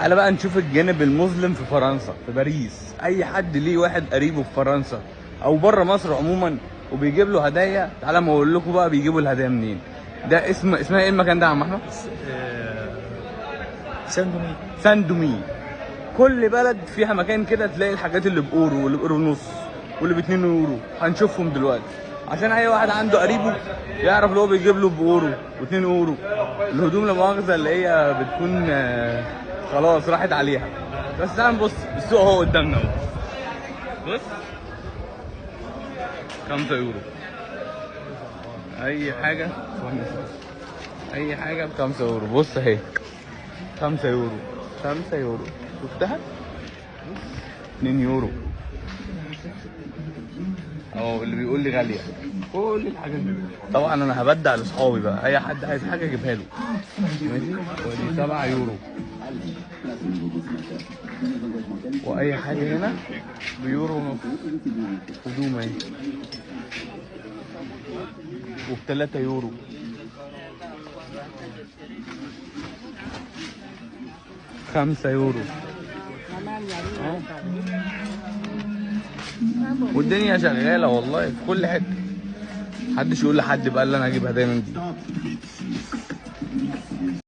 تعالى بقى نشوف الجانب المظلم في فرنسا، في باريس. اي حد ليه واحد قريبه في فرنسا او بره مصر عموما وبيجيب له هدايا، تعالى ما اقول لكم بقى بيجيبوا الهدايا منين. ده اسمها ايه المكان ده يا عم احمد؟ ساندومي. ساندومي. كل بلد فيها مكان كده تلاقي الحاجات اللي باورو واللي باورو ونص واللي ب 2 يورو. هنشوفهم دلوقتي عشان اي واحد عنده قريبه يعرف اللي هو بيجيب له باورو و2 يورو. الهدوم لا مؤاخذة اللي هي بتكون خلاص راحت عليها. بس تعال نبص السوق اهو قدامنا اهو. بص 5 يورو اي حاجة، اي حاجة ب 5 يورو. بص اهي 5 يورو، 5 يورو، شفتها؟ 2 يورو اهو. اللي بيقول لي غالية كل الحاجات دي. طبعا انا هبدع لاصحابي بقى، اي حد عايز حاجة اجيبها له. ماشي. ودي 7 يورو. واي حاجة هنا بيورو ونص. هدوم اهي وب3 يورو. 5 يورو. والدنيا شغالة والله في كل حتة. محدش يقول لحد بقى اللي انا هجيب هدايا من دي.